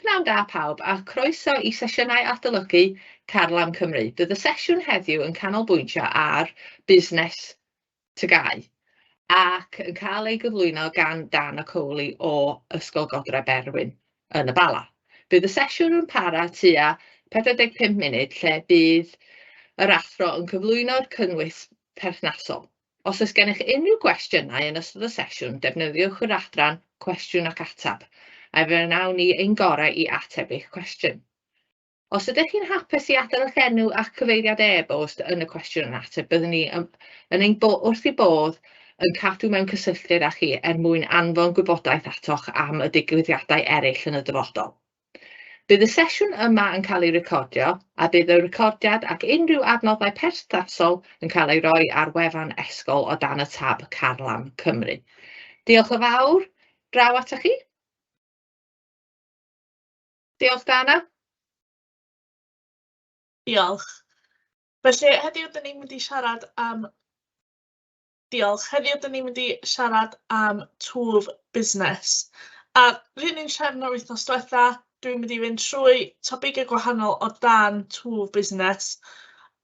Pnawn da pawb a croeso i sesiynau adolygu Carlam Cymru. Bydd y sesiwn heddiw yn canolbwyntio ar busnes TGAU ac yn cael ei gyflwyno gan Dan Okoli o Ysgol Godre Berwyn yn y Bala. Bydd y sesiwn yn para tua 45 munud lle bydd yr athro yn cyflwyno'r cynnwys perthnasol. Os oes gennych unrhyw gwestiynau yn ystod y sesiwn, defnyddiwch yr adran Cwestiwn ac Ateb, a fe wnawn ni ein gorau i ateb eich cwestiwn. Os ydych chi'n hapus i adael eich enw a'ch cyfeiriad e-bost yn y cwestiwn yn ateb, byddwn ni yn, yn ein bo wrth ei bodd yn cadw mewn cysylltiad â chi er mwyn anfon gwybodaeth atoch am y digwyddiadau eraill yn y dyfodol. Bydd y sesiwn yma yn cael ei recordio, a bydd y recordiad ac unrhyw adnoddau perthnasol yn cael ei roi ar wefan Esgol o dan y tab Carlam Cymru. Diolch yn fawr, draw atoch chi. Diolch, Dana. Diolch. Felly, heddiw, dyn ni'n mynd i siarad am Diolch. Heddiw dan ni'n mynd i siarad am twf busnes. A rhywun ni'n trefn o'r wythnos diwetha, dwi'n mynd i fynd trwy topigau gwahanol o dan twf busnes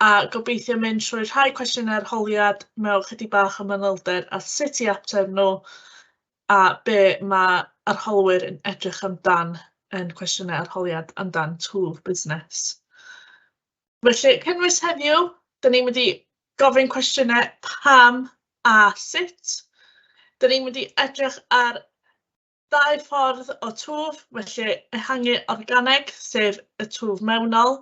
a gobeithio mynd trwy rhai cwestiynau arholiad mewn chydig bach o manylder a sut i ateb nhw a be mae arholwyr yn edrych amdan yn cwestiynau arholiad amdan twf busnes. Felly, cynnwys heddiw, dan ni'n mynd i gofyn cwestiynau pam a sut. Dan ni'n mynd i edrych ar ddau ffordd o twf, felly ehangu organig, sef y twf mewnol,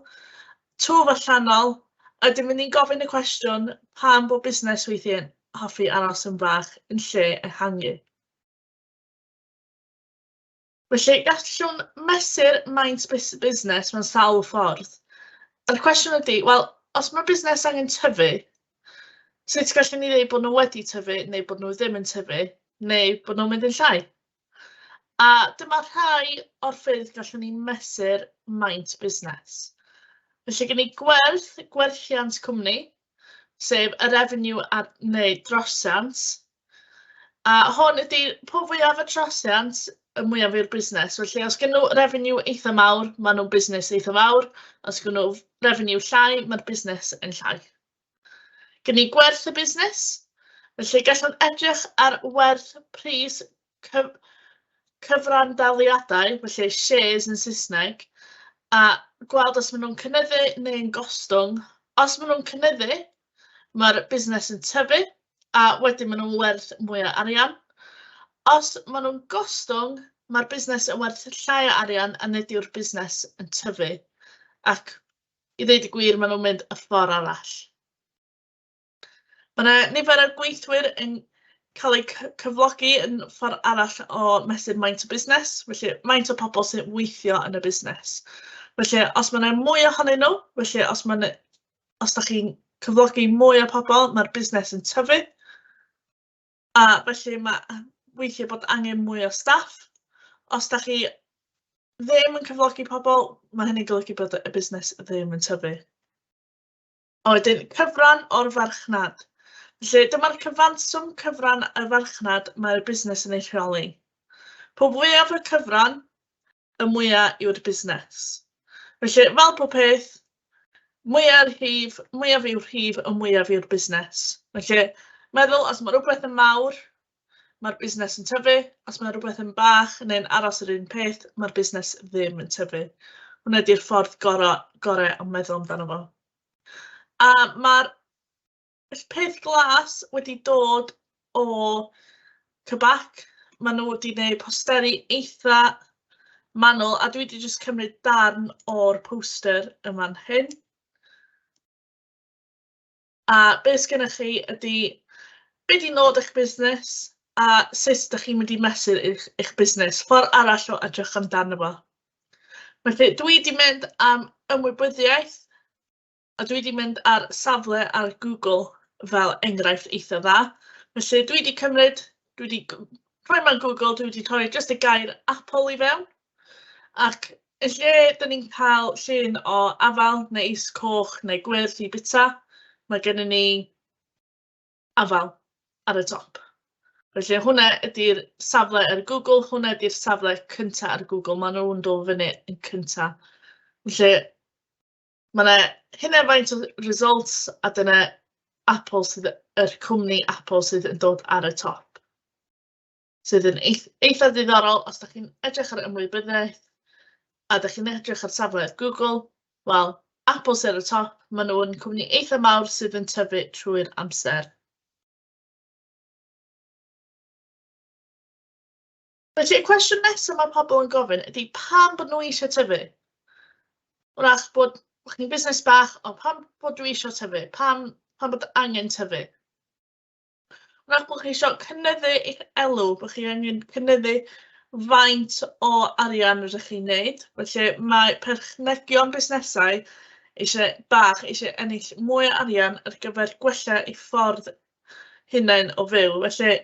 twf allanol, a wedyn mynd i'n gofyn y cwestiwn pam bod busnes weithiau'n hoffi aros yn fach yn lle ehangu. Felly, gallwn mesur maint busnes mewn sawl ffordd. A'r cwestiwn ydy, wel, os mae busnes angen tyfu, sut gallwn ni ddeud bod nhw wedi tyfu neu bod nhw ddim yn tyfu, neu bod nhw'n mynd yn llai? A dyma rhai o'r ffyrdd gallwn ni mesur maint busnes. Felly, gen i gwerth gwerthiant cwmni, sef y revenue ar, neu drosiant, A hwn ydy, po fwyaf y trosiant, y mwyaf yw'r busnes. Felly os gen nhw revenue eitha mawr, maen nhw'n busnes eitha fawr. Os gen nhw revenue llai, mae'r busnes yn llai. Gen ni gwerth y busnes. Felly gallwn edrych ar werth pris cyf cyfranddaliadau, felly shares yn Saesneg, a gweld os maen nhw'n cynyddu neu'n gostwng. Os maen nhw'n cynyddu, mae'r busnes yn tyfu, a wedyn maen nhw'n werth mwy o arian. Os maen nhw'n gostwng, mae'r busnes yn werth llai o arian a nid yw'r busnes yn tyfu. Ac i ddeud y gwir, maen nhw'n mynd y ffordd arall. Mae yna nifer o gweithwyr yn cael eu cyflogi yn ffordd arall o mesur maint y busnes, felly maint o pobl sy'n weithio yn y busnes. Felly os mae yna mwy ohonyn nhw, felly os mae os dach chi'n cyflogi mwy o pobl, mae'r busnes yn tyfu. A felly mae weithiau bod angen mwy o staff. Os dach chi ddim yn cyflogi pobl, mae hynny'n golygu bod y busnes ddim yn tyfu. A wedyn cyfran o'r farchnad. Felly dyma'r cyfanswm cyfran y farchnad mae'r busnes yn ei rheoli. Po fwyaf y cyfran, y mwya yw'r busnes. Felly, fel pob peth, mwya'r rhif, mwyaf yw'r rhif, y mwyaf yw'r busnes. Felly, meddwl os mae rhywbeth yn mawr, mae'r busnes yn tyfu. Os mae rhywbeth yn bach neu'n aros yr un peth, mae'r busnes ddim yn tyfu. Hwnna ydy'r ffordd gorau, gorau o meddwl amdano fo. A mae'r peth glas wedi dod o Quebec. Maen nhw wedi gwneud posteri eitha manwl, a dwi wedi jyst cymryd darn o'r poster yn fan hyn. A be sgennych chi ydy, be 'di nod eich busnes a sut dach chi'n mynd i mesur eich, eich busnes, ffordd arall o edrych amdano fo. Felly dwi 'di mynd am ymwybyddiaeth a dwi 'di mynd ar safle ar Google fel enghraifft eitha dda. Felly dwi 'di cymryd, dwi 'di rhoi mewn Google, dwi wedi rhoi jyst y gair Apple i fewn, ac yn lle 'dyn ni'n cael llun o afal neis coch neu gwyrdd i bita, mae gennyn ni afal ar y top. Felly hwnna ydy'r safle ar Google, hwnna ydy'r safle cynta ar Google, maen nhw'n dod fyny yn cynta. Felly ma' 'na hynna faint o results a dyna Apple sydd, yr cwmni Apple sydd yn dod ar y top. Sydd yn eitha ddiddorol os dach chi'n edrych ar ymwybyddiaeth a dach chi'n edrych ar safle Google, wel, Apple sydd ar y top, maen nhw'n cwmni eitha mawr sydd yn tyfu trwy'r amser. Felly, y cwestiwn nesaf mae pobl yn gofyn ydy pam bod nhw eisiau tyfu? Wrach bod chi'n busnes bach, ond pam bod dwi eisiau tyfu? Pam, pam bod angen tyfu? Wrach bod chi eisiau cynyddu eich elw, bod chi angen cynyddu faint o arian rydych chi'n wneud. Felly mae perchnegion busnesau eisiau bach, eisiau ennill mwy o arian ar gyfer gwella eu ffordd hunain o fyw. Felly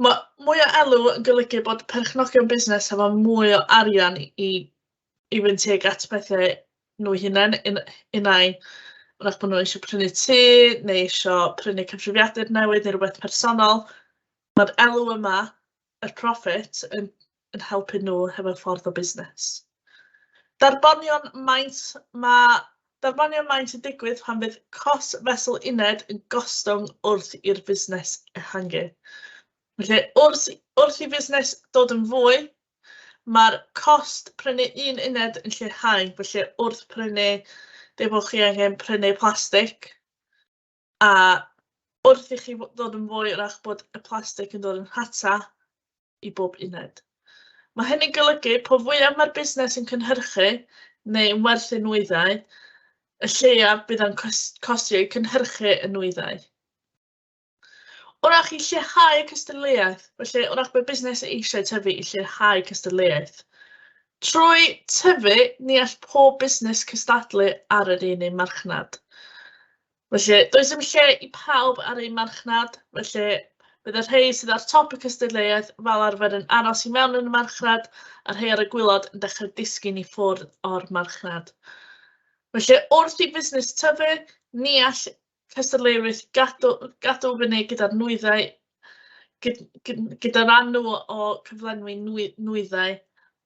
mae mwy o elw yn golygu bod perchnogion busnes efo mwy o arian i, i fynd tuag at pethau nhw hunain, un, unai wrach bod nhw eisiau prynu tŷ neu eisiau prynu cyfrifiadur newydd neu rhywbeth personol. Mae'r elw yma, yr profit, yn, yn helpu nhw hefo ffordd o busnes. Darbonion maint, mae darbonion maint yn digwydd pan fydd cost fesul uned yn gostwng wrth i'r busnes ehangu. Felly, wrth, wrth i fusnes dod yn fwy, mae'r cost prynu un uned yn lleihau. Felly, wrth prynu, dweud bod chi angen prynu plastig, a wrth i chi ddod yn fwy, wrach bod y plastig yn dod yn rhatach i bob uned. Mae hyn yn golygu po fwyaf mae'r busnes yn cynhyrchu neu yn werthu nwyddau, y lleiaf bydd o'n costio i cynhyrchu y nwyddau. Wrach i lleihau cystadleuaeth, felly wrach bod busnes eisiau tyfu i lleihau cystadleuaeth. Trwy tyfu, ni all pob busnes cystadlu ar yr un un marchnad. Felly, does dim lle i pawb ar un marchnad, felly bydd y rhai sydd ar top y cystadleuaeth fel arfer yn aros i mewn yn y marchnad, a'r rhai ar y gwaelod yn dechrau disgyn i ffwrdd o'r marchnad. Felly, wrth i busnes tyfu, ni all cystadleuwyr gadw, gadw fyny gyda'r nwyddau, gyd, gyd, gyda ran nhw o cyflenwi nwy, nwyddau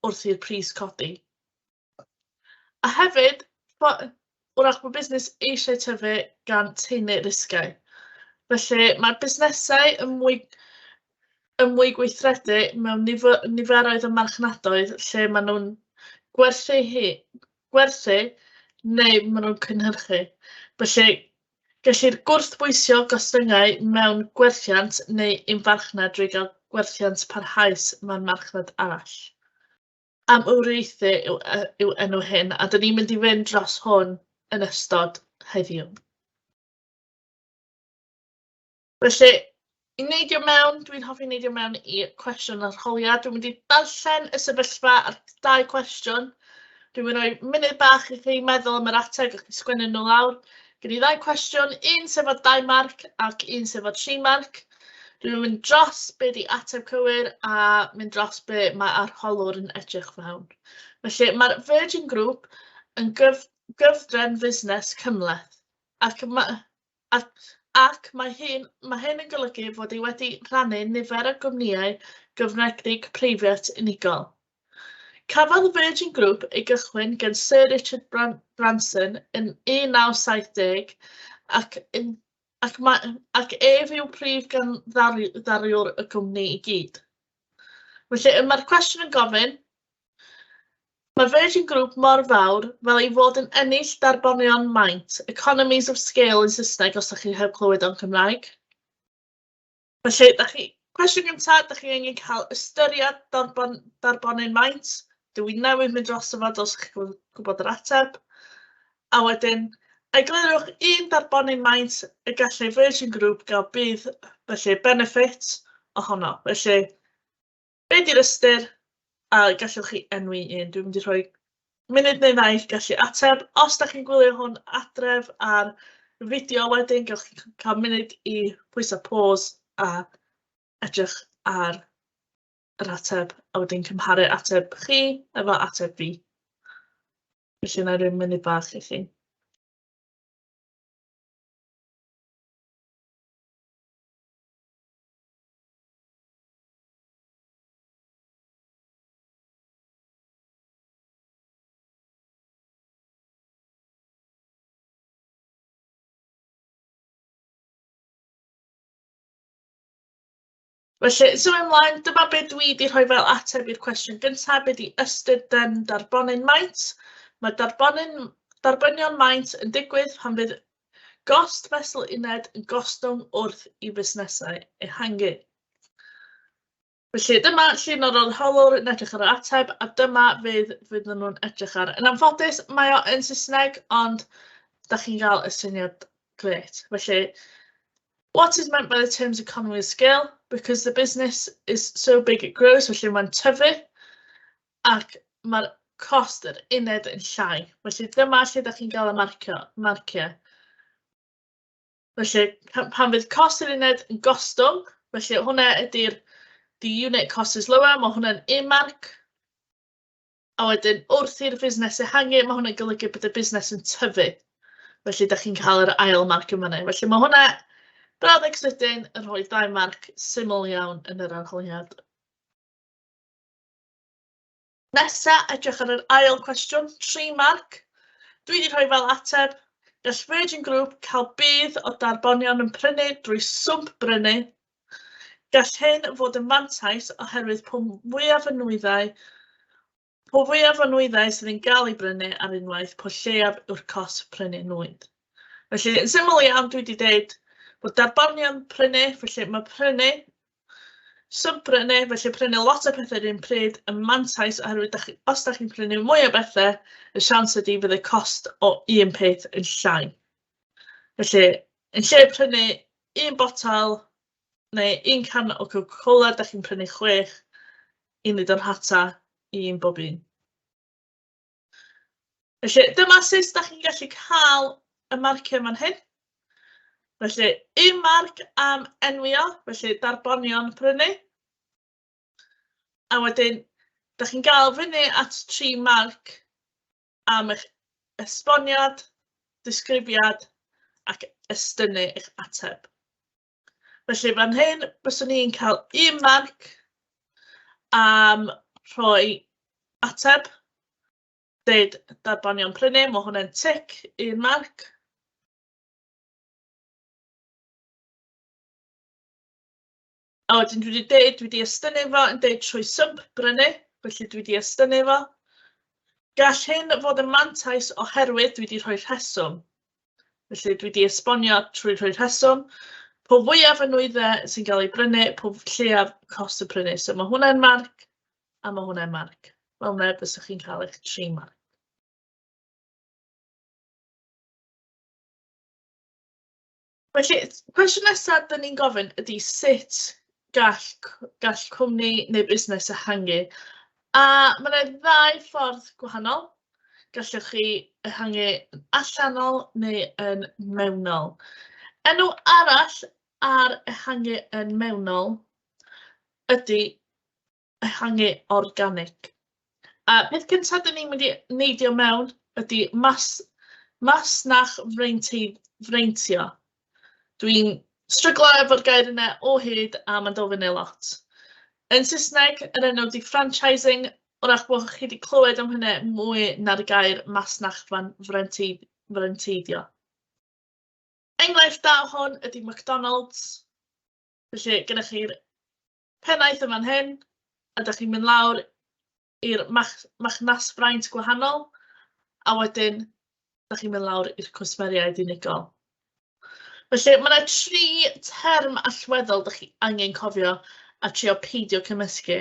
wrth i'r pris codi. A hefyd, wrach bod busnes eisiau tyfu gan tynnu risgiau. Felly mae busnesau yn mwy, yn mwy gweithredu mewn nifer, niferoedd o marchnadoedd lle maen nhw'n gwerthu, hi, gwerthu neu maen nhw'n cynhyrchu. Felly, gellir gwrthbwysio gostyngiadau mewn gwerthiant neu un farchnad drwy gael gwerthiant parhaus mewn marchnad arall. Amwriaethu yw, yw enw hyn, a dyn ni'n mynd i fynd dros hwn yn ystod heddiw. Felly, i neidio mewn, dwi'n hoffi neidio mewn i cwestiwn arholiad. Dwi'n mynd i darllen y sefyllfa a'r dau cwestiwn. Dwi'n mynd i roi munud bach i chi meddwl am yr ateb, gallwch chi sgwennu nhw lawr. Gen i ddau cwestiwn, un sef o 2 marc ac un sef o 3 marc. Dwi'n mynd dros be di ateb cywir a mynd dros be mae arholwr yn edrych fewn. Felly mae'r Virgin Group yn gyf gyfdrefn fusnes cymhleth ac, ma ac, ac mae, hyn, mae hyn yn golygu fod ei wedi rhannu nifer o gwmnïau gyfnedig preifat unigol. Cafodd Virgin Group ei gychwyn gan Sir Richard Bran Branson yn 1970 ac yn ac, mae, ac ef yw prif ganddariwr y cwmni i gyd. Felly, mae'r cwestiwn yn gofyn, mae Virgin Group mor fawr fel ei fod yn ennill darbonion maint, economies of scale yn Saesneg os ydych chi heb clywed o'n Cymraeg. Felly, da chi, cwestiwn gyntaf, da chi angen cael ystyried darbon, darbonyn maint. Dwi newydd mynd dros fo, dylsech chi gwybod yr ateb. A wedyn, eglurwch un darbonyn maint y gallai Virgin Group gael budd, felly benefit ohono. Felly, be di'r ystyr? A gallwch chi enwi un. Dwi'n mynd i rhoi munud neu ddau i chi gallu ateb. Os da chi'n gwylio hwn adref ar fideo wedyn, gewch chi cael munud i pwyso pause a edrych ar yr ateb, a wedyn cymharu ateb chi efo ateb fi. Felly wna i roi munud bach i chi. Felly, symud ymlaen, dyma be dwi wedi rhoi fel ateb i'r cwestiwn gyntaf, be di ystyr dyn darbonyn maint? Mae darbynion maint yn digwydd pan fydd gost fesul uned yn gostwng wrth i fusnesau ehangu. Felly dyma llun o'r arholwr yn edrych ar yr ateb, a dyma fydden nhw'n edrych ar. Yn anffodus, mae o yn Saesneg, ond da chi'n gael y syniad grêt. Felly, what is meant by the terms economy of scale? Because the business is so big it grows, felly mae'n tyfu, ac mae'r cost yr uned yn llai. Felly dyma lle da chi'n gael y marciau. Felly, pan fydd cost yr uned yn gostwng, felly hwnna ydy'r the unit cost is lower, mae hwnna'n un marc. A wedyn, wrth i'r busnes ehangu, mae hwnna'n golygu bod y busnes yn tyfu. Felly, da chi'n cael yr ail marc yma. Felly, mae hwnna, brawddeg sydyn, yn rhoi 2 marc syml iawn yn yr arholiad. Nesa, edrych ar yr ail cwestiwn, 3 marc. Dwi wedi rhoi fel ateb, gall Virgin Group cael budd o darbonion yn prynu drwy swmp brynu. Gall hyn fod yn fantais oherwydd po fwyaf o nwyddau sydd yn gael ei brynu ar unwaith, po lleiaf yw'r cost prynu nwydd. Felly, yn syml iawn, dwi wedi deud bod darbonion prynu, felly mae prynu, swmp brynu, felly prynu lot o pethau yr un pryd yn mantais oherwydd os da chi'n prynu mwy o bethau, y siawns ydy fydd y cost o un peth yn llai. Felly, yn lle prynu un botel neu un can o Coca-Cola, da chi'n prynu 6 i wneud o'n rhata un bob un. Felly, dyma sut da chi'n gallu cael y marciau fan hyn. Felly, un marc am enwio, felly darbonion prynu. A wedyn, da chi'n gael fyny at 3 marc am eich esboniad, disgrifiad ac estynnu eich ateb. Felly, fan hyn, byswn i'n cael un marc am rhoi ateb, deud darbonion prynu, mae hwnna'n tic, un marc. A wedyn dwi wedi deud, dwi wedi estynnu fo yn deud trwy swmp brynu, felly dwi wedi estynnu fo. Gall hyn fod yn mantais oherwydd dwi wedi rhoi rheswm. Felly dwi wedi esbonio trwy rhoi rheswm. Po fwyaf y nwyddau sy'n cael ei brynu, po lleiaf cost y prynu. So mae hwnna'n marc a mae hwnna'n marc. Fel yna byswch chi'n cael eich 3 marc. Felly, cwestiwn nesaf dyn ni'n gofyn ydy sut gall cwmni neu busnes ehangu. A mae yna ddau ffordd gwahanol. Gallwch chi ehangu yn allanol neu yn mewnol. Enw arall ar ehangu yn mewnol ydy ehangu organig. A peth cyntaf dyn ni'n mynd i neidio mewn ydy masnach freintio. Dwi'n stryglo efo'r gair yna o hyd a mae'n dod fyny lot. Yn Saesneg, yr enw ydy franchising. Wrach bod chi wedi clywed am hynny mwy na'r gair masnach frenteiddio. Enghraifft da o hwn ydy McDonald's. Felly, gyda chi'r pennaeth yn fan hyn, a dach chi'n mynd lawr i'r machnasfraint gwahanol, a wedyn dach chi'n mynd lawr i'r cwsmeriaid unigol. Felly, mae yna 3 term allweddol dach chi angen cofio a trio peidio cymysgu.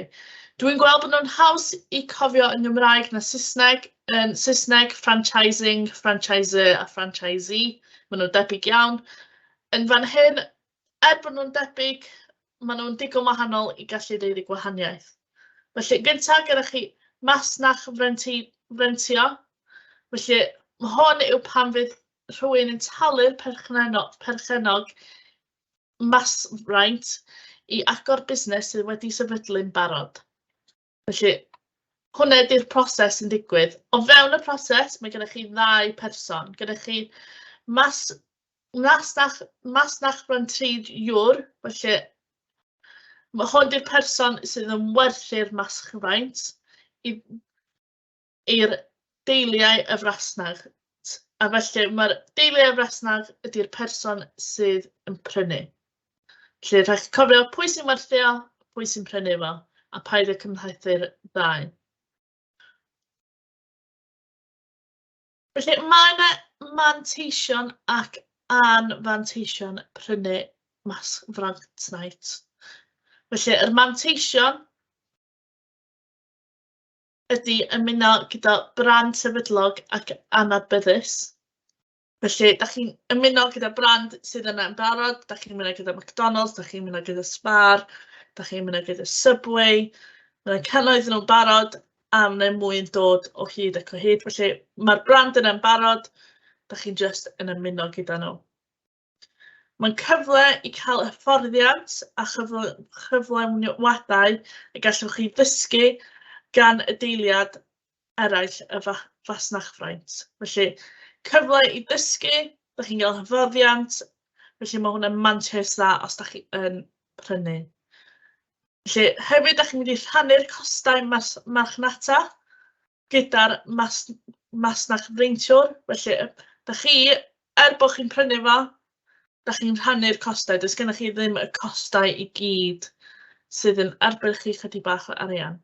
Dwi'n gweld bod nhw'n haws i cofio yn Gymraeg na Saesneg. Yn Saesneg, franchising, franchiser a franchisee. Maen nhw'n debyg iawn. Yn fan hyn, er bod nhw'n debyg, maen nhw'n digon wahanol i gallu deud y gwahaniaeth. Felly, gyntaf gyda chi masnach frentio. Felly, hwn yw pan fydd rhywun yn talu'r perchennog masfraint i agor busnes sydd wedi sefydlu'n barod. Felly, hwnna ydy'r proses sy'n digwydd. O fewn y proses, mae gennych chi ddau person. Gennych chi masnachfreintiwr, felly mae hwn ydy'r person sydd yn werthu'r masnachfraint i'r deiliau y fasnach. A felly mae'r deiliau y fasnach ydy'r person sydd yn prynu. Felly rhaid chi cofio pwy sy'n werthu o, pwy sy'n prynu fo, a paid â cymhlethu'r ddau. Felly mae yna manteision ac anfanteision prynu masnachfraint. Felly yr manteision ydy ymuno gyda brand sefydlog ac anadbyddus. Felly, dach chi'n ymuno gyda brand sydd yna yn barod, dach chi'n ymuno gyda McDonalds, dach chi'n ymuno gyda Spar, dach chi'n ymuno gyda Subway, ma' 'na cannoedd yn nhw'n barod a ma' 'na mwy yn dod o hyd ac o hyd. Felly ma'r brand yna'n barod, dach chi'n jyst yn ymuno gyda nhw. Mae'n cyfle i cael hyfforddiant a chyflenwadau y gallwch chi ddysgu gan y deiliad eraill y fasnachfraint. Felly, cyfle i ddysgu, dach chi'n cael hyfforddiant, felly mae hwnna'n mantais dda os dach chi yn prynu. Felly, hefyd, dach chi'n mynd i rhannu'r costau marchnata gyda'r masnachfreintiwr. Felly, dach chi, er bod chi'n prynu fo, dach chi'n rhannu'r costau. Does gennych chi ddim y costau i gyd sydd yn arbed chi chydig bach o arian.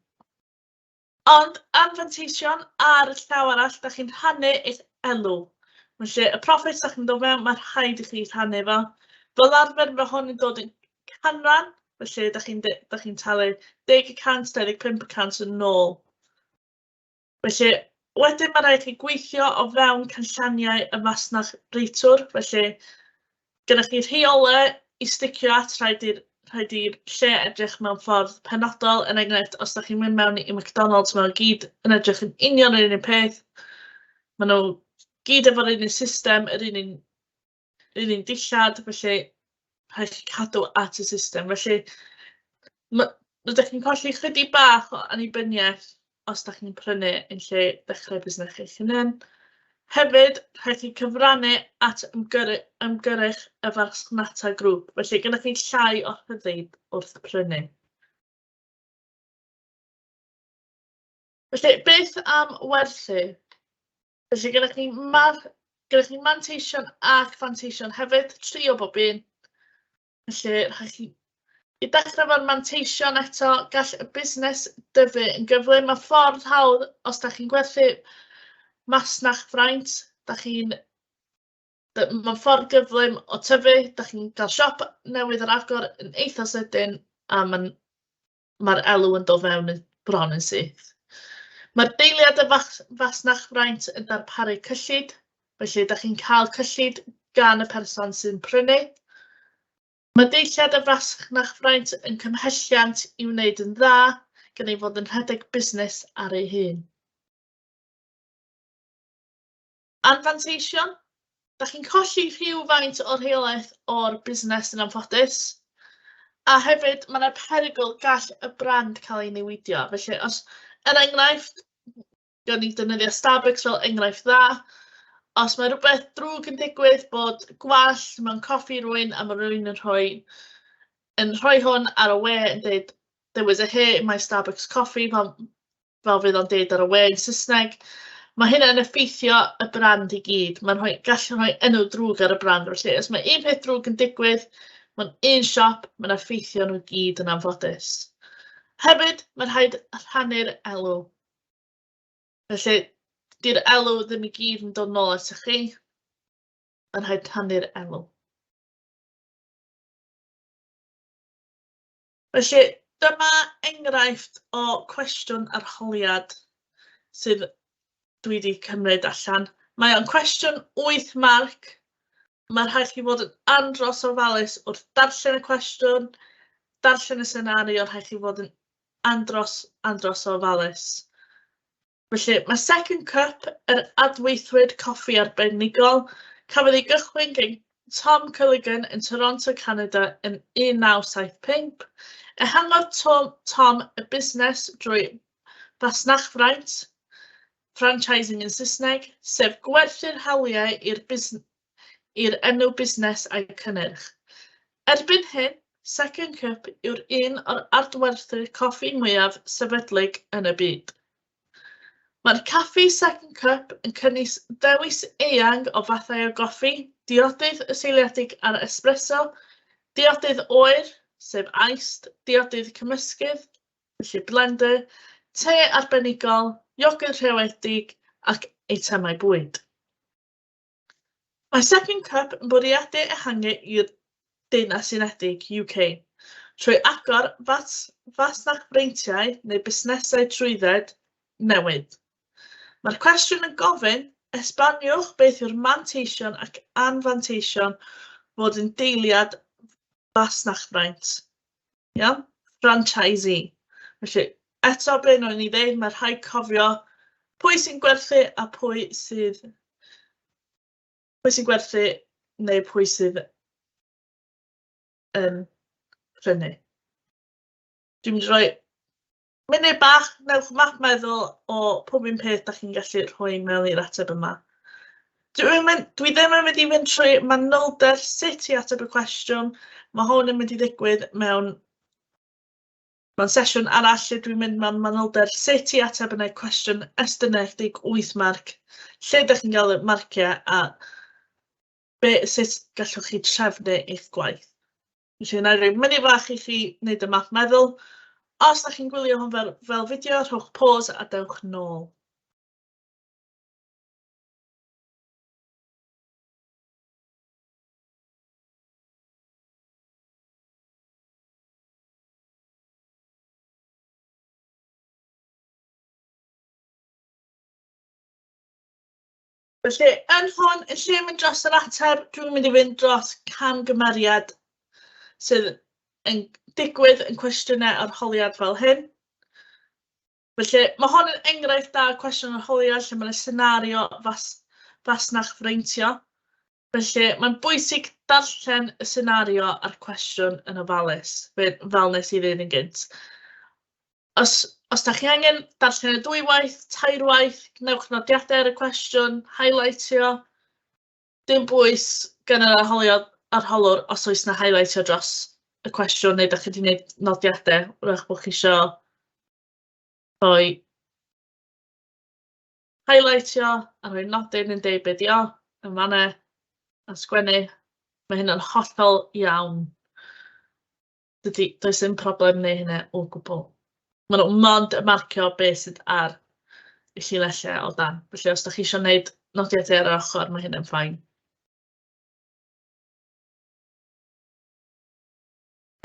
Ond anfanteision ar y llaw arall, dach chi'n rhannu eich elw. Felly, y profit dach chi'n dod fewn, mae rhaid i chi rhannu fo. Fel arfer, mae hwn yn dod yn canran, felly dach chi'n dach chi'n talu 10%, 25% yn ôl. Felly, wedyn mae rhaid chi gweithio o fewn canllaniau y fasnach reitwr, felly gennych chi rheolau i sticio at, rhaid i'r rhaid i'r lle edrych mewn ffordd penodol, er enghraifft, os dach chi'n mynd mewn i McDonalds, maen nhw gyd yn edrych yn union yr un un peth, maen nhw gyd efo'r un un system, yr un un yr un un dillad, felly rhaid chi cadw at y system. Felly, rydych chi'n colli chydig bach o annibyniaeth os dach chi'n prynu yn lle dechrau busnes eich hunain. Hefyd, rhaid chi cyfrannu at ymgyrch y farchnata grŵp, felly gennych chi llai o rhyddid wrth prynu. Felly, beth am werthu? Felly gennych chi gennych chi manteision ac fanteision hefyd, tri o bob un. Felly, rhaid chi i dechrau efo'r manteision eto, gall y busnes dyfu yn gyflym. Mae ffordd hawdd os dach chi'n gwerthu masnachfraint, dach chi'n mae'n ffordd gyflym o tyfu, dach chi'n cael siop newydd ar agor yn eitha sydyn a mae'n mae'r elw yn dod fewn yn bron yn syth. Mae'r deiliad y fasnachfraint yn darparu cyllid, felly dach chi'n cael cyllid gan y person sy'n prynu. Mae deilliad y fasnachfraint yn cymhelliant i wneud yn dda, gan ei fod yn rhedeg busnes ar ei hun. Anfanteision, dach chi'n colli rhywfaint o'r rheolaeth o'r busnes yn anffodus, a hefyd mae 'na perygl gall y brand cael ei newidio. Felly os, er enghraifft, gawn ni defnyddio Starbucks fel enghraifft dda, os mae rhywbeth drwg yn digwydd bod gwall mewn coffi rywun a mae rhywun yn rhoi, yn rhoi hwn ar y we yn dweud "there was a hair in my Starbucks coffee", fel fel fydd o'n deud ar y we yn Saesneg, mae hynna'n effeithio y brand i gyd. Mae'n rhoi, gallu rhoi enw drwg ar y brand. Felly, os mae un peth drwg yn digwydd mewn un siop, mae'n effeithio nhw gyd yn anffodus. Hefyd, mae'n rhaid rhannu'r elw. Felly, di'r elw ddim i gyd yn dod nôl atoch chi. Mae'n rhaid rhannu'r elw. Felly, dyma enghraifft o cwestiwn arholiad sydd dwi 'di cymryd allan. Mae o'n cwestiwn 8 marc. Mae rhaid chi fod yn andros o ofalus wrth darllen y cwestiwn, darllen y senario, rhaid chi fod yn andros, andros o ofalus. Felly, mae Second Cup yr adweithwyr coffi arbenigol, cafodd ei gychwyn gan Tom Culligan yn Toronto, Canada yn 1975. Ehangodd Tom y busnes drwy fasnachfraint, franchising yn Saesneg, sef gwerthu'r hawliau i'r enw busnes a'i cynnyrch. Erbyn hyn, Second Cup yw'r un o'r adwerthwyr coffi mwyaf sefydlig yn y byd. Mae'r caffi Second Cup yn cynnwys dewis eang o fathau o goffi, diodydd yn seiliedig ar espresso, Diodydd oer, sef iced, diodydd cymysgydd, felly blender, te arbenigol, iogwrt rhewedig ac eitemau bwyd. Mae Second Cup yn bwriadu ehangu i'r Deyrnas Unedig, UK, trwy agor fasnachfreintiau neu busnesau trwydded newydd. Mae'r cwestiwn yn gofyn, esboniwch beth yw'r manteision ac anfanteision fod yn deiliad fasnachfraint. Iawn? Franchisee. Felly, eto be o'n i ddeud, mae rhaid cofio pwy sy'n gwerthu a pwy sydd pwy sy'n gwerthu neu pwy sydd yn prynu. Dwi'n mynd i roi munud bach, newch map meddwl o pob un peth da chi'n gallu rhoi mewn i'r ateb yma. Dwi ddim yn mynd i fynd trwy manylder sut i ateb y cwestiwn. Mae hwn yn mynd i ddigwydd mewn sesiwn arall lle dwi'n mynd mewn manylder sut i ateb yn y cwestiwn estynedig 8 marc, lle ydych chi'n gael y marciau a sut gallwch chi trefnu eich gwaith. Felly, wna i roi munud fach i chi wneud y map meddwl. Os ydych chi'n gwylio hwn fel fideo, rhowch pause a dewch nôl. Felly, yn hwn, yn lle mynd dros yr ateb, dwi'n mynd i fynd dros camgymeriad sydd yn digwydd yn cwestiynau arholiad fel hyn. Felly, mae hwn yn enghraifft da o cwestiwn arholiad lle mae'n senario fasnachfreintio. Felly, mae'n bwysig darllen y senario a'r cwestiwn yn ofalus, fel nes i ddweud yn gynt. Os da chi angen darllen y dwywaith, tairwaith, gwnewch nodiadau ar y cwestiwn, highlightio. Dim bwys gan yr arholwr os oes na highlightio dros y cwestiwn neu da chi wedi gwneud nodiadau, wrach bod chi isio rhoi highlightio a rhoi nodyn yn deud be di o yn fan'na a sgwennu. Mae hynna'n hollol iawn. Does dim problem neu hynna o gwbl. Maen nhw mond yn marcio beth sydd ar y llinellau o dan. Felly os dach chi isio wneud nodiadau ar yr ochr, mae hynna'n fine.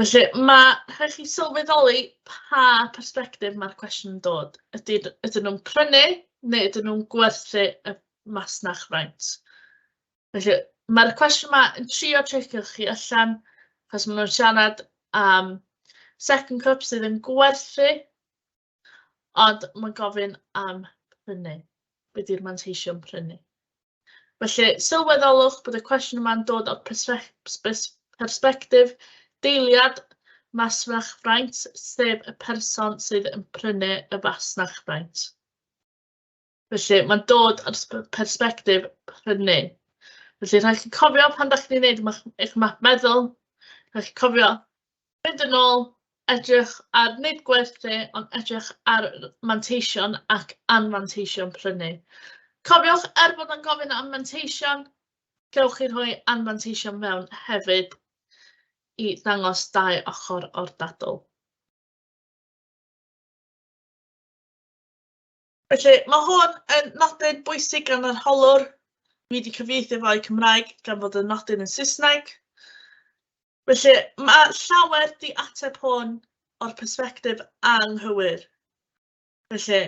Felly mae rhaid chi sylweddoli pa persbectif mae'r cwestiwn yn dod. Ydyn nhw'n prynu neu ydyn nhw'n gwerthu y masnachfraint? Felly mae'r cwestiwn yma yn trio checio chi allan, achos maen nhw'n siarad am Second Cup sydd yn gwerthu, ond mae'n gofyn am prynu. Be di'r manteision prynu? Felly, sylweddolwch bod y cwestiwn yma'n dod o'r persbectif deiliad masnachfraint, sef y person sydd yn prynu y fasnachfraint. Felly, mae'n dod o'r persbectif prynu. Felly, rhaid chi cofio pan dach chi'n gwneud eich map meddwl, rhaid chi cofio fynd yn ôl, edrych ar nid gwerthu, ond edrych ar manteision ac anfanteision prynu. Cofiwch, er bod o'n gofyn am manteision, gewch chi rhoi anfanteision mewn hefyd i ddangos dau ochr o'r dadl. Felly, mae hwn yn nodyn bwysig gan yr holwr. Dwi wedi cyfieithu fo i Cymraeg gan fod y nodyn yn Saesneg. Felly, mae llawer di ateb hwn o'r persbectif anghywir. Felly,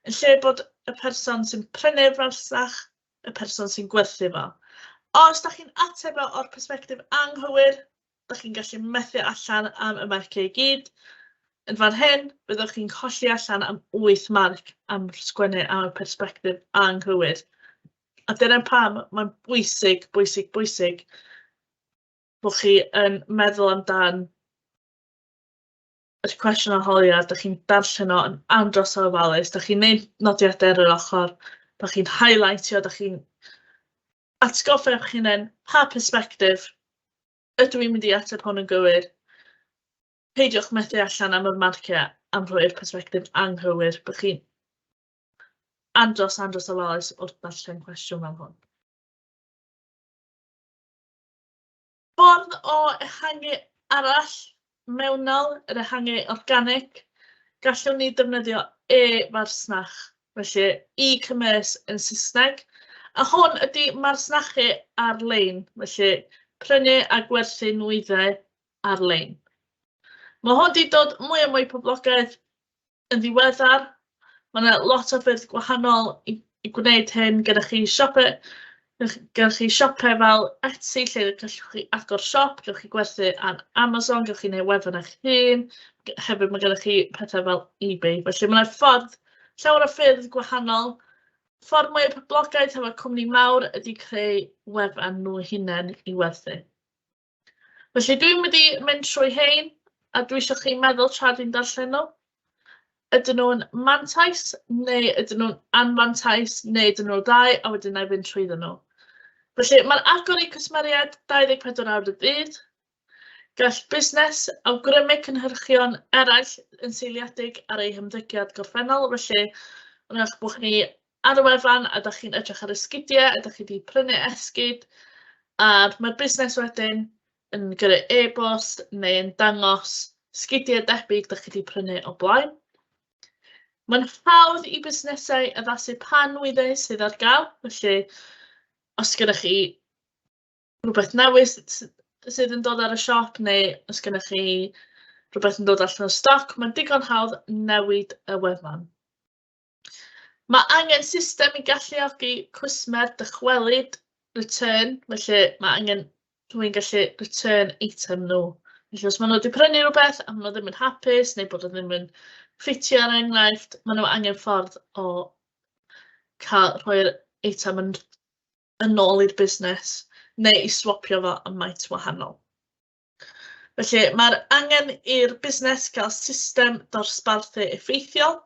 yn lle bod y person sy'n prynu'r fasnach, y person sy'n gwerthu fo. Os dach chi'n ateb o o'r persbectif anghywir, dach chi'n gallu methu allan am y marciau i gyd. Yn fan hyn, byddwch chi'n colli allan am 8 marc am sgwennu am y persbectif anghywir. A dyna pam mae'n bwysig, bwysig, bwysig bod chi yn meddwl amdan y cwestiwn arholiad, dach chi'n darllen o yn andros o ofalus, dach chi'n neud nodiadau ar yr ochr, dach chi'n highlightio, dach chi'n atgoffa eich hunain pa persbectif ydw i'n mynd i ateb hwn yn gywir. Peidiwch methu allan am y marciau am rhoi'r persbectif anghywir, bod chi'n andros, andros o ofalus wrth ddarllen cwestiwn fel hwn. Ffordd o ehangu arall mewnol, yr ehangu organig, gallwn ni defnyddio e-fasnach, felly e-commerce yn Saesneg, a hwn ydy masnachu ar-lein, felly prynu a gwerthu nwyddau ar-lein. Mae hwn 'di dod mwy a mwy poblogaidd yn ddiweddar. Mae 'na lot o ffyrdd gwahanol i gwneud hyn. Gennych chi siopau, gennych chi siopau fel Etsy lle gallwch chi agor siop, gewch chi gwerthu ar Amazon, gewch chi wneud wefan eich hun. Hefyd mae gennych chi pethau fel eBay. Felly mae 'na ffordd, llawer o ffyrdd gwahanol. Ffordd mwyaf poblogaidd hefo cwmni mawr ydy creu wefan nhw hunain i werthu. Felly dwi'n mynd i mynd trwy hein, a dwi eisiau chi meddwl tra dwi'n darllen nhw. Ydyn nhw'n mantais, neu ydyn nhw'n anfantais, neu ydyn nhw'r ddau, a wedyn wna i fynd trwyddyn nhw. Felly mae'r agor i cwsmeriaid 24 awr y dydd. Gall busnes awgrymu cynhyrchion eraill yn seiliedig ar eu hymddygiad gorffennol, felly wrach bod chi ar y wefan a dach chi'n edrych ar esgidiau a dach chi 'di prynu esgid a mae'r busnes wedyn yn gyrru e-bost neu yn dangos sgidiau debyg dach chi 'di prynu o blaen. Mae'n hawdd i busnesau addasu pa nwyddau sydd ar gael, felly os gennych chi rhywbeth newydd sydd yn dod ar y siop neu os gennych chi rhywbeth yn dod allan o stoc, mae'n digon hawdd newid y wefan. Mae angen system i galluogi cwsmer dychwelyd return, felly mae angen rhywun gallu return eitem nhw. Felly os maen nhw wedi prynu rhywbeth a maen nhw ddim yn hapus neu bod o ddim yn ffitio er enghraifft, maen nhw angen ffordd o cael rhoi'r eitem yn, yn ôl i'r busnes neu i swapio fo am maint wahanol. Felly mae'r angen i'r busnes gael system dosbarthu effeithiol.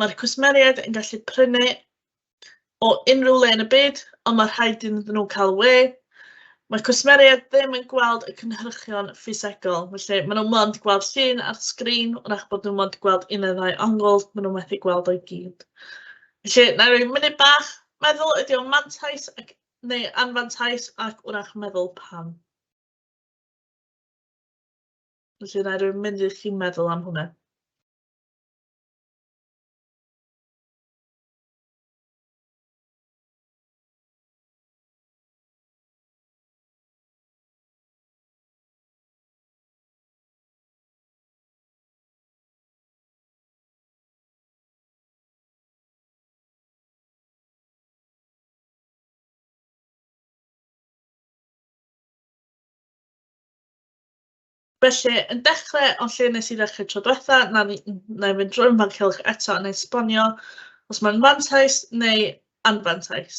Mae'r cwsmeriaid yn gallu prynu o unrhyw le yn y byd, ond mae rhaid iddyn nhw cael we. Mae cwsmeriaid ddim yn gweld y cynhyrchion ffisegol, felly maen nhw mond gweld llun ar sgrin, wrach bod nhw mond gweld un neu ddau ongl, maen nhw methu gweld o'i gyd. Felly, na i roi munud bach meddwl ydy o'n mantais ac, neu anfantais ac wrach meddwl pam. Felly wna i roi munud i chi meddwl am hwnna. Felly, yn dechrau o lle wnes i ddechrau tro diwetha, na ni, na i fynd drwy'r fan cylch eto a wna i esbonio os mae'n fantais neu anfantais.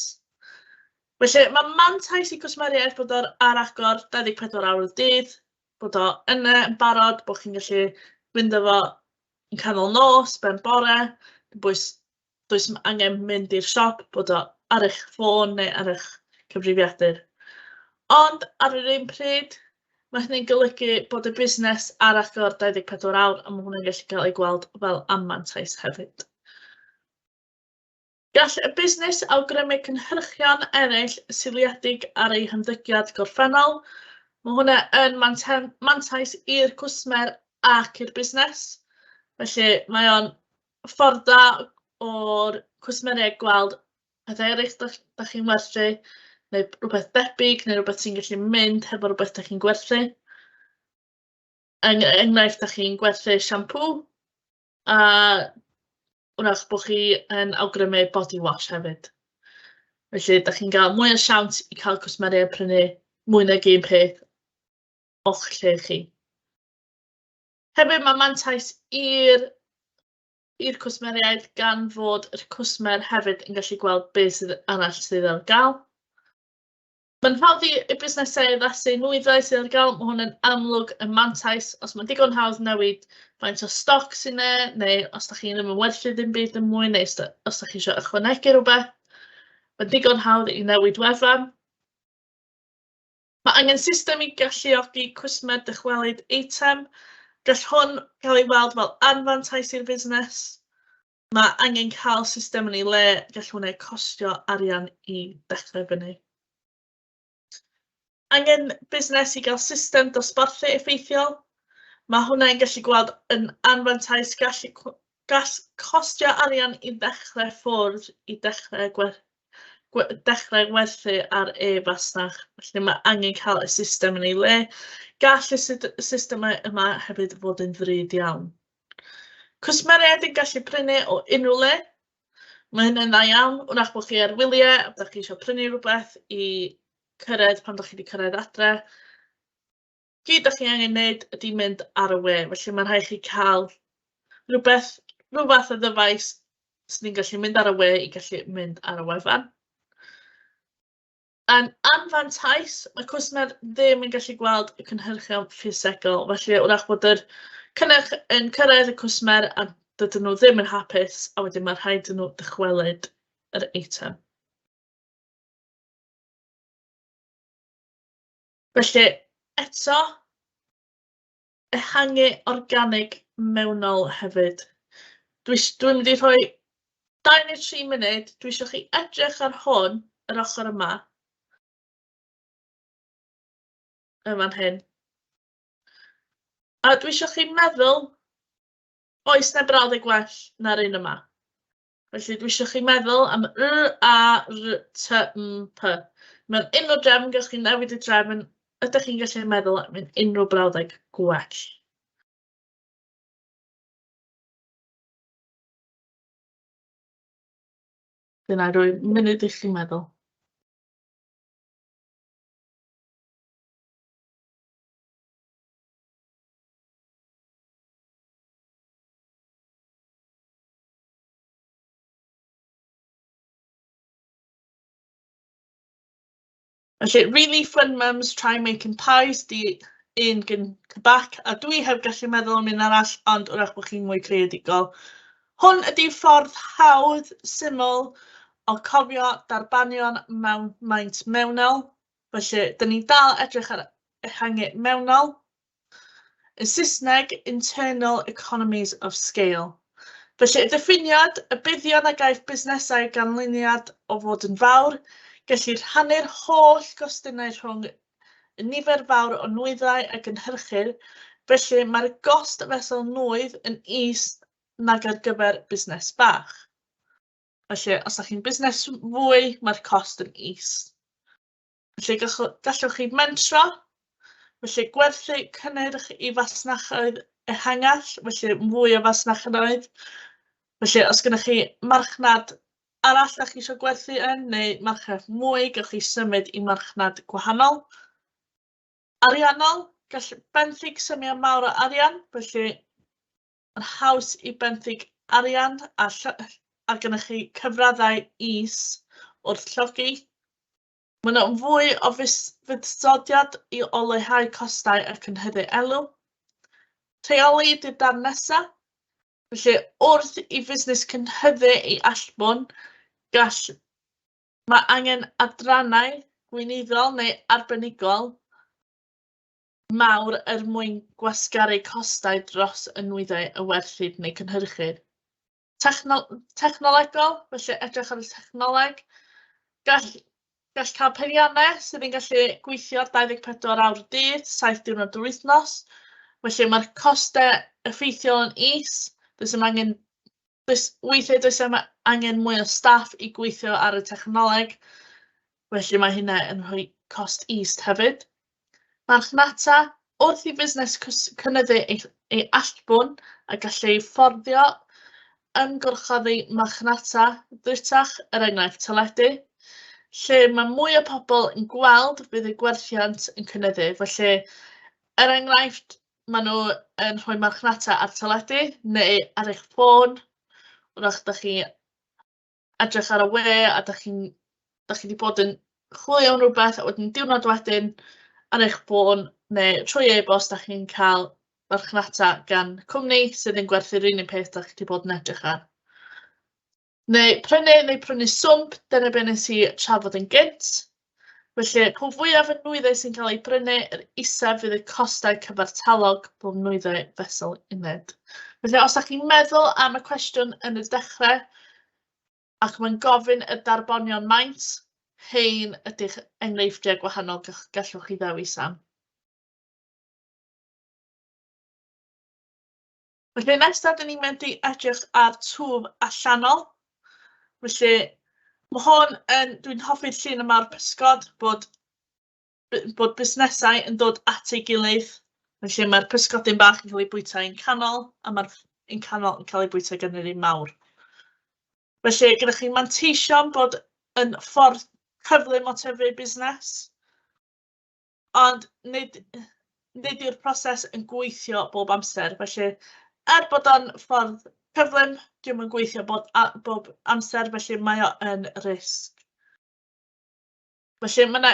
Felly, mae mantais i gwsmeriaid bod o'r ar agor 24 awr y dydd, bod o yna yn barod, bod chi'n gallu fynd efo yn canol nos, ben bore, dim bwys does dim angen mynd i'r siop, bod o ar eich ffôn neu ar eich cyfrifiadur. Ond ar yr un pryd, mae hynny'n golygu bod y busnes ar agor 24 awr a mae hwnna'n gallu cael ei gweld fel anfantais hefyd. Gall y busnes awgrymu cynhyrchion eraill seiliedig ar eu hymddygiad gorffennol. Mae hwnna yn mantais i'r cwsmer ac i'r busnes. Felly mae o'n ffordd dda o'r cwsmeriaid gweld pethau eraill dach chi'n werthu, neu rhywbeth debyg, neu rhywbeth sy'n gallu mynd hefo rhywbeth dach chi'n gwerthu. Enghraifft, dach chi'n gwerthu siampŵ, a wrach bod chi yn awgrymu body wash hefyd. Felly, dach chi'n cael mwy o siawns i cael cwsmeriaid prynu mwy nag un peth o'ch lle chi. Hefyd mae mantais i'r i'r cwsmeriaid gan fod yr cwsmer hefyd yn gallu gweld beth sydd arall sydd ar gael. Mae'n hawdd i busnesau addasu nwyddau sydd ar gael. Mae hwn yn amlwg yn mantais. Os mae'n digon hawdd newid faint o stoc sy'n e, neu os da chi ddim yn werthu ddim byd yn mwy, neu os da chi eisiau ychwanegu rhywbeth, mae'n digon hawdd i newid wefan. Mae angen system i galluogi cwsmer dychwelyd eitem. Gall hwn gael ei weld fel anfantais i'r busnes. Mae angen cael system yn ei le, gall hwnna costio arian i ddechrau fyny. Angen busnes i gael system dosbarthu effeithiol. Mae hwnna'n gallu gweld yn anfantais, gall costio arian i ddechrau ffwrdd, i dechrau, dechrau werthu ar e-fasnach. Felly mae angen cael y system yn ei le. Gall y systemau yma hefyd fod yn ddrud iawn. Cwsmeriaid yn gallu prynu o unrhyw le. Mae hynny'n dda iawn. Wrach bod chi ar wyliau a byddwch chi eisiau prynu rhywbeth i cyrraedd pan ydych chi wedi cyrraedd adre. Gyd ydych chi angen wneud ydy mynd ar y we, felly mae'n rhaid chi cael rhywbeth, rhyw fath o ddyfais sydd ni'n gallu mynd ar y we i gallu mynd ar y wefan. Yn anfantais, mae cwsmer ddim yn gallu gweld y cynhyrchion ffisegol, felly wrach bod yr cynnyrch yn cyrraedd y cwsmer a dydyn nhw ddim yn hapus, a wedyn mae rhaid i nhw dychwelyd yr eitem. Felly, eto, ehangu organig mewnol hefyd. Dwi'n mynd i rhoi 2 neu 3 munud, dwi eisiau chi edrych ar hwn, yr ochr yma, yn fan hyn. A dwi eisiau chi meddwl, oes na brawddeg gwell na'r un yma? Felly dwi eisiau chi meddwl am R, A, R, T, M, P. Mewn unrhyw drefn, gewch chi newid y drefn, ydych chi'n gallu meddwl am unrhyw brawddeg gwell? Dyna roi munud i chi meddwl. Felly, really fun mums try making pies 'di un gyn Quebec, a dwi heb gallu meddwl am un arall, ond wrach bod chi'n mwy creadigol. Hwn ydy ffordd hawdd, syml o cofio darbanion mewn maint mewnol. Felly, dyn ni'n dal edrych ar ehangu mewnol. Yn Saesneg, internal economies of scale. Felly, y diffiniad, y buddion a gaiff busnesau ganlyniad o fod yn fawr, gellir rhannu'r holl gostynau rhwng y nifer fawr o nwyddau a gynhyrchir, felly mae'r gost fesul nwydd yn is nag ar gyfer busnes bach. Felly, os ydych chi'n busnes fwy, mae'r cost yn is. Felly gallwch chi mentro, felly gwerthu cynnyrch i fasnachoedd ehangach, felly mwy o fasnachoedd. Felly os gennych chi marchnad arall dach chi isio gwerthu yn, neu marchnad mwy, gewch chi symud i marchnad gwahanol. Ariannol, gall benthyg symiau mawr o arian, felly mae'n haws i benthyg arian a gennych chi cyfraddau is wrth llogi. Mae yna fwy o fuddsoddiad i o leihau costau a cynhyrchu elw. Rheoli ydy'r darn nesaf. Felly, wrth i fusnes cynhyrchu ei allbwn, gall mae angen adrannau gweinyddol neu arbenigol mawr er mwyn gwasgaru costau dros y nwyddau y werthir neu cynhyrchir. Technolegol, felly edrych ar y technoleg. Gall cael peiriannau sydd yn gallu gweithio 24 awr y dydd, 7 diwrnod yr wythnos. Felly mae'r costau effeithiol yn is. Does dim angen, does, weithiau does dim angen mwy o staff i gweithio ar y technoleg. Felly mae hynna yn rhoi cost is hefyd. Marchnata, wrth i fusnes cynyddu ei allbwn a gallu ei fforddio ymgorffori marchnata ddrytach, er enghraifft teledu, lle mae mwy o pobl yn gweld bydd y gwerthiant yn cynyddu. Felly, er enghraifft, maen nhw yn rhoi marchnata ar teledu neu ar eich ffôn. Wrach dach chi edrych ar y we a dach chi wedi bod yn chwilio am rhywbeth, a wedyn diwrnod wedyn ar eich ffôn neu trwy e-bost dach chi'n cael marchnata gan cwmni sydd yn gwerthu'r un peth dach chi wedi bod yn edrych ar. Neu prynu swmp, dyna be nes i trafod yn gynt. Felly, po fwyaf y nwyddau sy'n cael ei brynu, yr isaf fydd y costau cyfartalog bob nwyddau fesul uned. Felly, os ydych chi'n meddwl am y cwestiwn yn y dechrau, ac mae'n gofyn y darbonion maint, Hein ydy'ch enghreifftiau gwahanol gallwch chi ddewis am. Felly nesaf, dyn ni'n mynd i edrych ar twf allanol. Felly mae hwn yn, dwi'n hoffi'r llun yma o'r pysgod, bod busnesau yn dod at ei gilydd. Felly mae'r pysgodyn bach yn cael ei bwyta un canol, a mae'r un canol yn cael ei bwyta gan yr un mawr. Felly gyda chi manteision bod yn ffordd cyflym o tyfu busnes, ond nid yw'r proses yn gweithio bob amser. Felly, er bod o'n ffordd cyflym, dio'm yn gweithio bob amser, felly mae o yn risg. Felly, mae 'na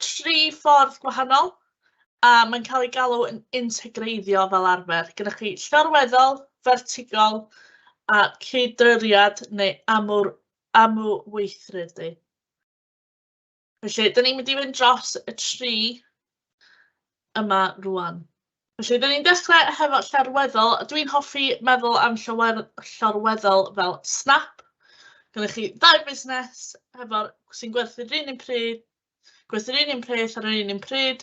3 ffordd gwahanol, a mae'n cael ei galw yn integreiddio fel arfer. Gyda chi llorweddol, fertigol a cyd-dryriad neu amlweithredu. Felly, dyn ni'n mynd i fynd dros y 3 yma rŵan. Felly, dyn ni'n dechrau hefo llorweddol. Dwi'n hoffi meddwl am llorweddol fel snap. Gynnoch chi ddau busnes hefo'r sy'n gwerthu'r un un pryd, gwerthu'r un un peth ar yr un un pryd,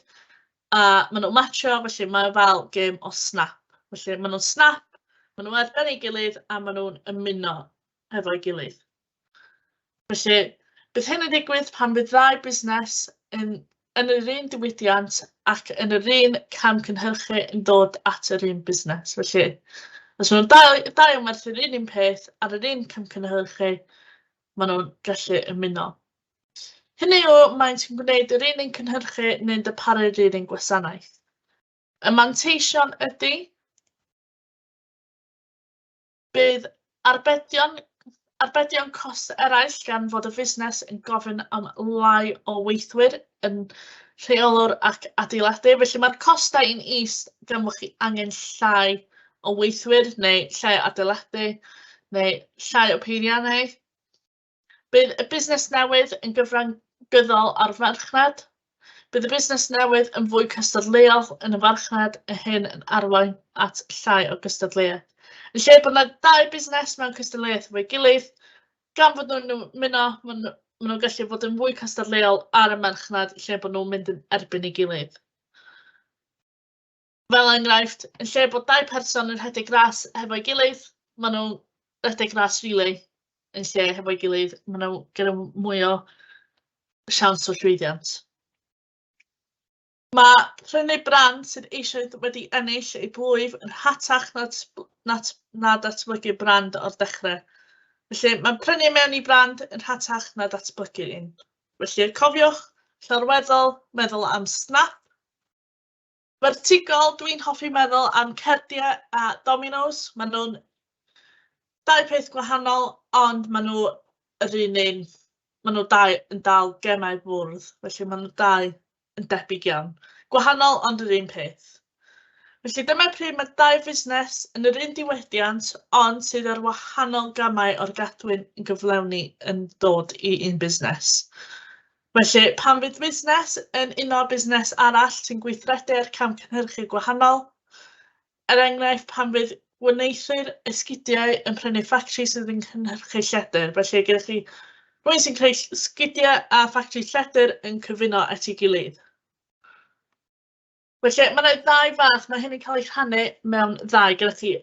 a maen nhw'n matcho, felly mae o fel gêm o snap. Felly maen nhw'n snap, maen nhw ar ben ei gilydd a maen nhw'n ymuno hefo'i gilydd. Felly, bydd hyn yn digwydd pan fydd ddau busnes yn yr un diwydiant ac yn yr un cam cynhyrchu yn dod at yr un busnes. Felly, os maen nhw'n dau yn werthu'r un un peth ar yr un cam cynhyrchu, maen nhw'n gallu ymuno. Hynny yw, maent yn gwneud yr un un cynhyrchu neu'n darparu'r un un gwasanaeth. Y manteision ydy, bydd arbedion cost eraill gan fod y fusnes yn gofyn am lai o weithwyr yn rheolwr ac adeiladu. Felly mae'r costau yn is gan fod chi angen llai o weithwyr neu llai o adeiladu neu llai o peiriannau. Bydd y busnes newydd yn gyfrangyddol ar farchnad. Bydd y busnes newydd yn fwy cystadleuol yn y farchnad, a hyn yn arwain at llai o gystadleuaeth. Yn lle bod yna ddau busnes mewn cystadleuaeth efo'i gilydd, gan fod nhw'n ymuno, maen nhw'n gallu fod yn fwy cystadleuol ar y marchnad lle bod nhw'n mynd yn erbyn ei gilydd. Fel enghraifft, yn lle bod dau person yn rhedeg ras hefo'i gilydd, maen nhw'n rhedeg ras relay yn lle hefo'i gilydd, maen nhw gyda mwy o siawns o llwyddiant. Mae prynu brand sydd eisoes wedi ennill ei blwyf yn rhatach na datblygu brand o'r dechrau. Felly mae prynu mewn i brand yn rhatach na datblygu un. Felly cofiwch, llorweddol, meddwl am snap. Vertigol, dwi'n hoffi meddwl am cerdiau a dominos. Maen nhw'n dau peth gwahanol, ond maen nhw yr un un. Maen nhw dau yn dal gemau bwrdd, felly maen nhw dau yn debyg iawn. Gwahanol, ond yr un peth. Felly dyma pryd mae dau fusnes yn yr un diwydiant, ond sydd ar wahanol gamau o'r gadwyn yn gyflawni yn dod i un busnes. Felly, pan fydd busnes yn uno busnes arall sy'n gweithredu ar cam cynhyrchu gwahanol, er enghraifft, pan fydd gwneuthur esgidiau yn prynu ffatri sydd yn cynhyrchu lledr. Felly, gyda chi rhywun sy'n creu sgidiau a ffatri lledr yn cyfuno at ei gilydd. Felly, mae yna ddau fath, mae hyn yn cael ei rhannu mewn ddau. Gyda chi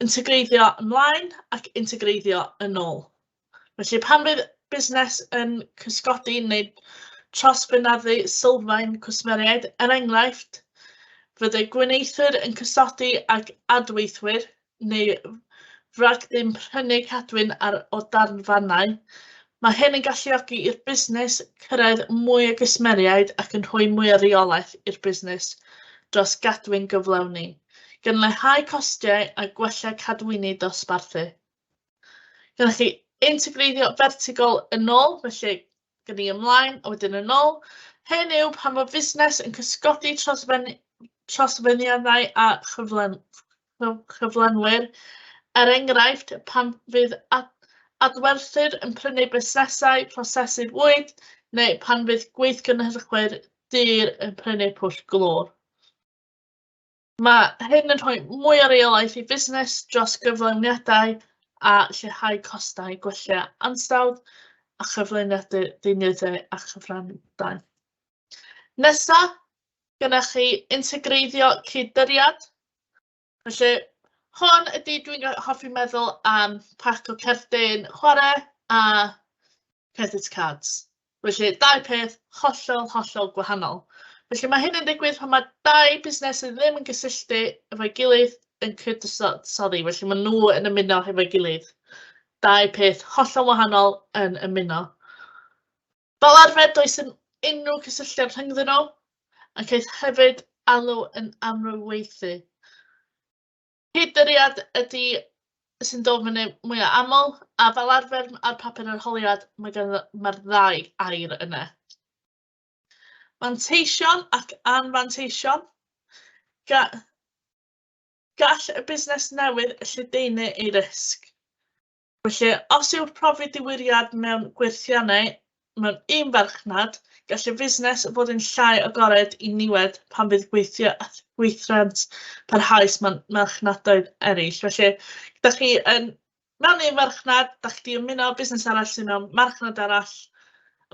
integreiddio ymlaen ac integreiddio yn ôl. Felly, pan fydd busnes yn cysgodi neu trosbynaddu sylfaen cwsmeriaid, er enghraifft, fyddai gwneuthur yn cysodi ag adweithwyr neu fragdyn prynu cadwyn ar o darfannau, mae hyn yn galluogi i'r busnes cyrraedd mwy o gwsmeriaid ac yn rhoi mwy o reolaeth i'r busnes dros gadwyn gyflawni, gan leihau costiau a gwella cadwyni dosbarthu. Gyda chi integreiddio vertigol yn ôl, felly gen ni ymlaen a wedyn yn ôl. Hyn yw pan mae busnes yn cysgodi trosfyniannau a chyflenwyr. Er enghraifft, pan fydd adwerthwyr yn prynu busnesau prosesu bwyd neu pan fydd gweithgynhyrchwyr dur yn prynu pwll glo. Mae hyn yn rhoi mwy o reolaeth i fusnes dros gyflawniadau a lleihau costau, gwella ansawdd a chyflwyniadau deunyddiau a chyfrannau. Nesa, gynnwch chi integreiddio cyd-dyriad. Felly, hwn ydy, dwi'n hoffi meddwl am pac o cerdyn chwarae a credit cards. Felly, dau peth hollol, hollol gwahanol. Felly, mae hyn yn digwydd pan mae dau busnes sydd ddim yn gysylltu efo'i gilydd yn cydbuddsoddi. Felly, maen nhw yn ymuno hefo'i gilydd. Dau peth hollol wahanol yn ymuno. Fel arfer, does dim unrhyw cysylltiad rhyngddyn nhw, a ceith hefyd alw yn amrywiaethu. Cyd-dyriad ydy sy'n dod fyny mwyaf aml, a fel arfer ar papur arholiad mae gan mae'r ddau air yna. Manteision ac anfanteision. Gall y busnes newydd lledaenu ei risg. Felly, os yw'r profi diwyriad mewn gwerthiannau mewn un farchnad, gall y fusnes fod yn llai agored i niwed pan fydd gweithio gweithrant parhaus mewn marchnadoedd eraill. Felly, da chi yn mewn un farchnad, da chi 'di ymuno â busnes arall sydd mewn marchnad arall,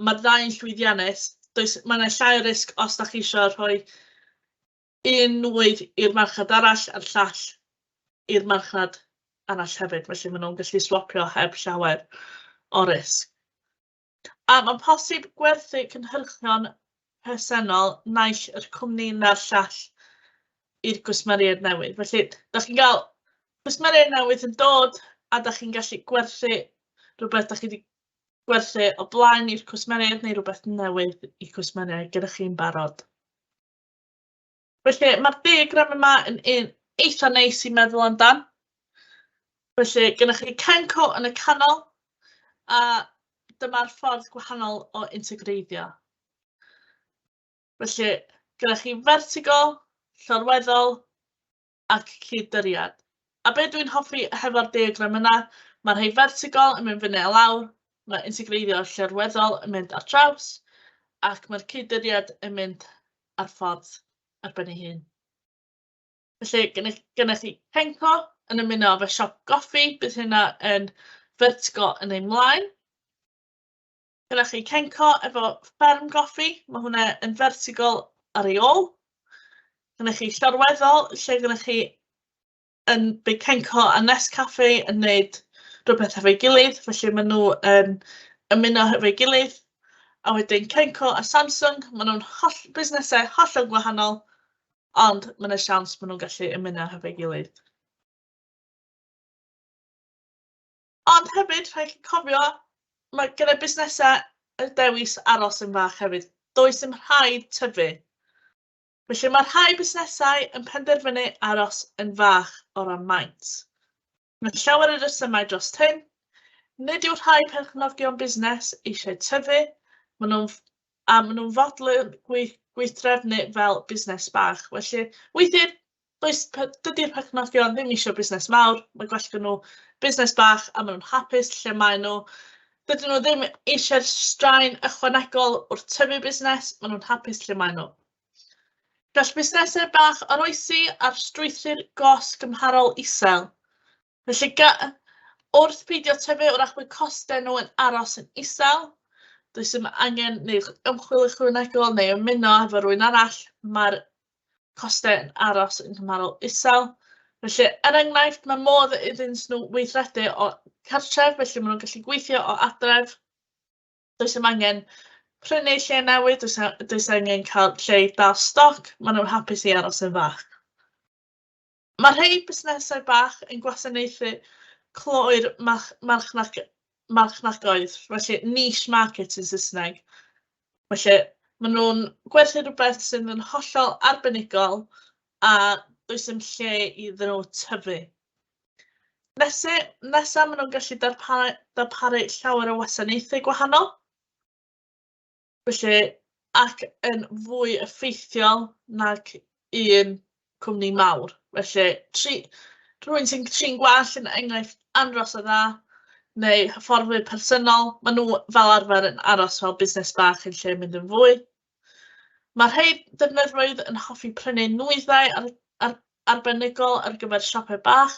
mae'r ddau yn llwyddiannus, does, mae yna llai o risg os da chi eisiau rhoi un nwydd i'r marchnad arall a'r llall i'r marchnad arall hefyd. Felly maen nhw'n gallu swapio heb llawer o risg. A mae'n posib gwerthu cynhyrchion presennol naill yr cwmni na'r llall i'r gwsmeriaid newydd. Felly, da chi'n cael cwsmeriaid newydd yn dod a da chi'n gallu gwerthu rhywbeth da chi wedi gwerthu o blaen i'r cwsmeriaid neu rhywbeth newydd i cwsmeriaid gyda chi'n barod. Felly, mae'r diagram yma yn un eitha neis i meddwl amdan. Felly, gennych chi Kenco yn y canol, a dyma'r ffordd gwahanol o integreiddio. Felly, gennych chi vertigo, llorweddol ac cyd-dyriad. A be dwi'n hoffi hefo'r diagram yna, mae rhai vertical yn mynd fyny a lawr, mae integreiddio llorweddol yn mynd ar draws, ac mae'r cyd-dyriad yn mynd ar ffordd ar ben ei hun. Felly, gennych chi Kenco yn ymuno efo siop goffi, bydd hynna yn vertigo yn ei mlaen. Gennych chi Kenco efo fferm goffi, mae hwnna yn vertical ar ei ôl. Gennych chi llorweddol, lle gennych chi yn bydd Kenco a Nescafe yn wneud rhywbeth efo'i gilydd, felly maen nhw yn ymuno hefo'i gilydd. A wedyn Kenco a Samsung, maen nhw'n holl busnesau hollol gwahanol, ond mae yna siawns maen nhw'n gallu ymuno hefo'i gilydd. Ond hefyd, rhaid chi cofio, mae gyda busnesau y dewis aros yn fach hefyd. Does dim rhaid tyfu. Felly mae rhai busnesau yn penderfynu aros yn fach o ran maint. Mae llawer o resymau dros hyn. Nid yw rhai perchnogion busnes eisiau tyfu, maen nhw'n a maen nhw'n fodlon gweithdrefnu fel busnes bach. Felly, weithiau, does, dydy'r perchnogion ddim eisiau busnes mawr, mae gwell gen nhw busnes bach a maen nhw'n hapus lle maen nhw. Dydyn nhw ddim eisiau'r straen ychwanegol wrth tyfu busnes, maen nhw'n hapus lle maen nhw. Gall busnesau bach oroesi ar strwythur gost gymharol isel. Felly, wrth peidio tyfu, wrach bod costau nhw yn aros yn isel. Does dim angen wneud ymchwil ychwanegol neu ymuno efo rhywun arall. Mae'r costau yn aros yn gymharol isel. Felly, er enghraifft, mae modd iddynt nhw weithredu o cartref, felly maen nhw'n gallu gweithio o adref. Does dim angen prynu lle newydd, does angen cael lle i dal stoc, maen nhw'n hapus i aros yn fach. Mae rhai busnesau bach yn gwasanaethu cloi'r marchnadoedd, felly niche market yn Saesneg. Felly, maen nhw'n gwerthu rhywbeth sydd yn hollol arbenigol a does dim lle iddyn nhw tyfu. Nesa, maen nhw'n gallu darparu llawer o wasanaethau gwahanol. Felly, ac yn fwy effeithiol nag un cwmni mawr. Felly, rhywun sy'n trin gwallt yn enghraifft andros o dda, neu hyfforddwyr personol, maen nhw fel arfer yn aros fel busnes bach yn lle mynd yn fwy. Mae rhai defnyddwyr yn hoffi prynu nwyddau arbenigol ar gyfer siopau bach.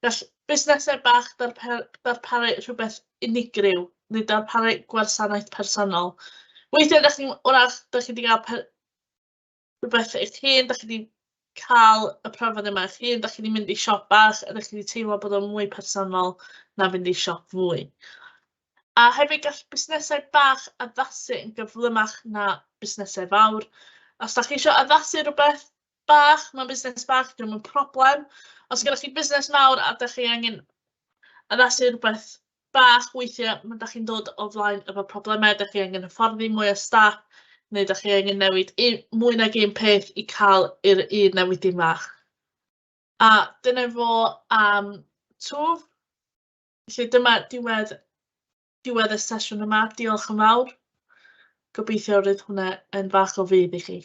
Gall busnesau bach darparu rhywbeth unigryw. neu darparu gwasanaeth personol. Weithiau, dach chi'n, wrach, dach chi 'di gael rhywbeth eich hun, dach chi 'di cael y profiad yma eich hun, dach chi 'di mynd i siop bach a dach chi 'di teimlo bod o'n mwy personol na fynd i siop fwy. A hefyd gall busnesau bach addasu yn gyflymach na busnesau fawr. Os dach chi isio addasu rhywbeth bach mewn busnes bach, 'di o'm yn problem. Os gennych chi busnes mawr a dach chi angen addasu rhywbeth bach, weithiau ma' dach chi'n dod o flaen efo problemau, dach chi angen hyfforddi mwy o staff, neu dach chi angen newid un, mwy nag un peth i cael yr un newidyn fach. A dyna fo am twf. Felly dyma diwedd y sesiwn yma. Diolch yn fawr. Gobeithio roedd hwnna yn bach o fudd i chi.